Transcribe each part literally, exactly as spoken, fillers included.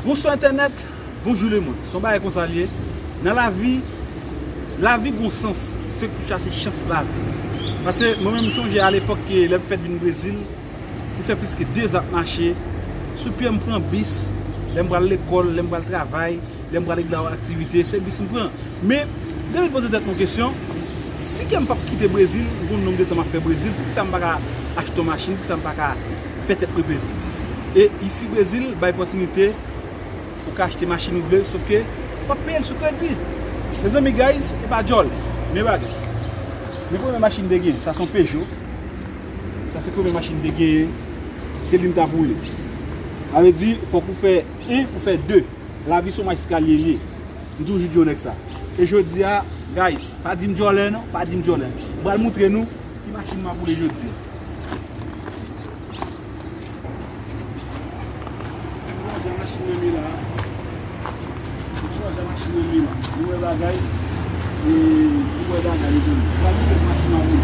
Bonswa entènèt, bonjou lemonn. Se yon bagay konsa l ye. Nan lavi, lavi gon sans, se pou chache chans lavi. Paske mwen menm, m chonje alepòk ke lè m fèt vin Brezil, m fè plis ke de zan ap mache. Sou pye m pran bis, lè m pral lekòl, lè m pral travay, lè m pral regle aktivite, se bis m pran. Men, depi m poze tèt mwen kesyon, si ke m p ap kite Brezil, m konn nonb de tan m ap fè Brezil, poukisa m pa ka achte yon machin, poukisa m pa ka fè tèt mwen plezi? E isi Brezil bay opòtinite ou ka achte machin ou vle, sof ke w ap peye l sou kredi. Mezanmi, guys, e pa djòl. Men bagay. Men premye machin m te gen, sa se yon Peugeot. Sa se premye machin m te genyen. Se li m t ap woule. Sa vle di, fòk ou fè en pou fè de. Lavi se yon eskalye li ye. M toujou di yon nèg sa. E jodi a, guys, pa di m djòlè non, pa di m djòlè. M pral moutre nou ki machin m ap woule jodi a. Mwen jan machin nan ye la. Mwen jan machin nan ye la. Nou wè bagay. E nou wè bagay, mezanmi. Gade machin nan ye.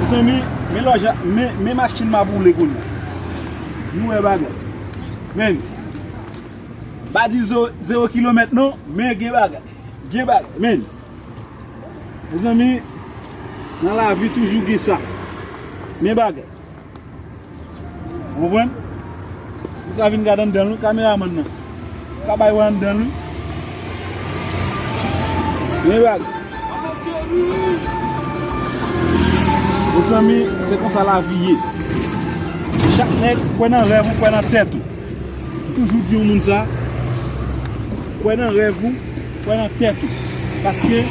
Mezanmi, men lòja, men, men machin m ap woule kounye a. Nou wè bagay. Men, pa di zewo, zewo kilomèt non, men gen bagay. Gen bagay, men. Mezanmi, nan lavi toujou gen sa. Men bagay. Ou konprann? Ou ka vin gade anndan l wi, kameramann nan. Ou ka bay wè anndan l wi. Men bagay. Mezanmi, se konsa lavi ye. Chak nèg kwè nan rèv ou, kwè nan tèt ou. M toujou di yon moun sa, kwè nan rèv ou, kwè nan tèt ou. Paske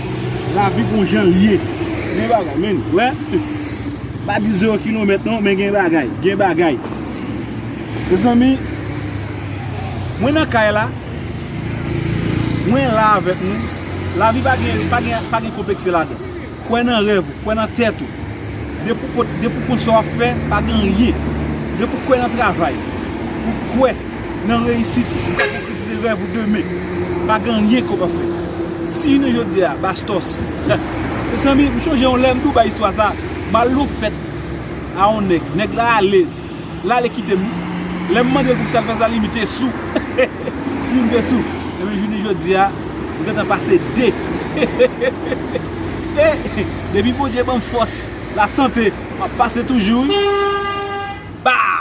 lavi gon jan l ye. Men bagay, men, wè. Pa di zewo kilomèt non, men gen bagay, gen bagay. Mezanmi, mwen nan kay la, mwen la avèk nou. Lavi pa gen, pa gen, pa gen konplekse ladan. Kwè nan rèv ou, kwè nan tèt ou. Depi w pot-, depi w konn sa w ap fè, pa gen anyen. Depi w kwè nan travay, ou kwè nan reyisit ou, ou ka konkretize rèv ou demen. Pa gen anyen ke w p ap fè. Si jounen jodi a, Bastos, mezanmi, m chonje yon lè m tou bay istwa sa, m al nan fèt a yon nèg, nèg la ale, l ale kite m. Lè m mande l poukisa l fè sa, li, m te sou. Li, m te sou. Ebyen, jounen jodi a, m gentan pase de. E, depi Bondye ban m fòs, lasante, m ap pase toujou, wi. Ba!